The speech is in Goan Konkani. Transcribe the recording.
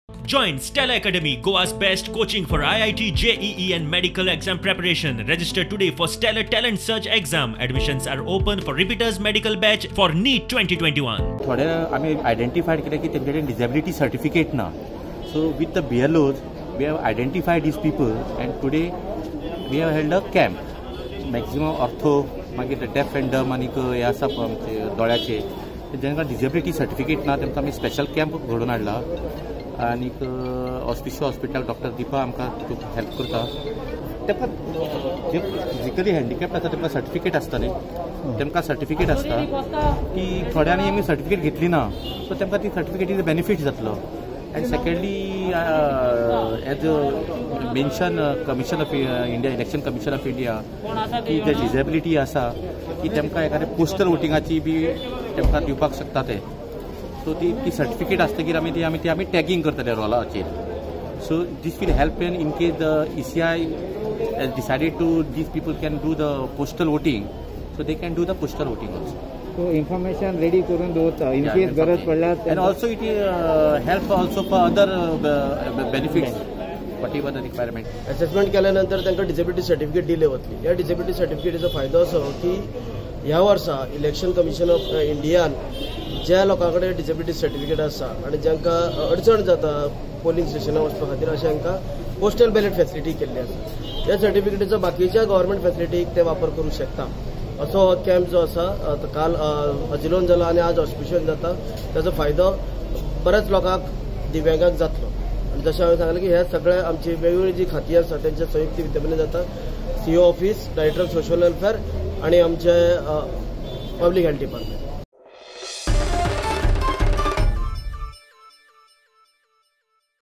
Join Stella Academy, Goa's best coaching for IIT, JEE and medical exam preparation. Register today for Stellar Talent Search exam. Admissions are open for repeaters medical batch for NEET 2021. थोडे आमी आयडेंटिफायड केले की तेंचे कडेन डिजेबिलिटी सर्टिफिकेट ना. So with the BLOs we have identified these people and today we have held a camp. Maximum ortho, मागीर डेफ एंड डम आनीक हे आसा आमचे दोळ्याचे, जांकां डिजेबिलिटी सर्टिफिकेट ना तेमकां आमी स्पेशल कॅम्प घडोवन हाडला. आनीक ऑस्पिशियो हॉस्पिटल डॉक्टर दीपा आमकां खूब हेल्प करता. ताका जे फिजिकली हँडिकॅप्ड आसा तांकां सर्टिफिकेट आसता न्ही, तांकां सर्टिफिकेट आसता की थोड्यांनी आमी सर्टिफिकेट घेतली ना, सो तांकां ती सर्टिफिकेटीचो बेनिफीट जातलो. And secondly, as mention commission of India, election commission of India, की जे डिजेबिलिटी आसा की तांकां एखादें पोस्टल वोटिंगाची बी तांकां दिवपाक शकता ते. सो ती सर्टिफिकेट आसतकीर आमी टॅगींग करतले रोलाचेर. So this will help in case the ECI has decided to these people can do the postal voting, so they can do the postal voting also. So information ready करून दवरता इन केस गरज पडल्यार. And also it help also for other benefits, whatever the requirement. Assessment केल्या नंतर तांकां डिसेबिलिटी सर्टिफिकेट दिले वतली. ह्या डिसेबिलिटी सर्टिफिकेटीचो फायदो असो की ह्या वर्सा इलेक्शन कमिशन ऑफ इंडियान ज्या लोकां कडेन डिसेबिलिटी सर्टिफिकेट आसा आनी जांकां अडचण जाता पोलिंग स्टेशनार वचपा खातीर, अशें हांकां पोस्टल बॅलेट फॅसिलिटी केल्ली आसा. ह्या सर्टिफिकेटीचो बाकीच्या गव्हर्मेंट फॅसिलिटीक ते वापर करूंक शकता. असो हो कॅम्प जो आसा काल अजिलोन जाला आनी आज हॉस्पिशल जाता. ताचो फायदो बऱ्याच लोकांक दिव्यांगाक जातलो. आनी जशें हांवें सांगलें की हे सगळे आमची वेगवेगळी जी खातीं आसा तेंच्या संयुक्त विद्यमाने जाता. CO office, director of social welfare आनी आमचे पब्लीक हेल्थ डिपार्टमेंट.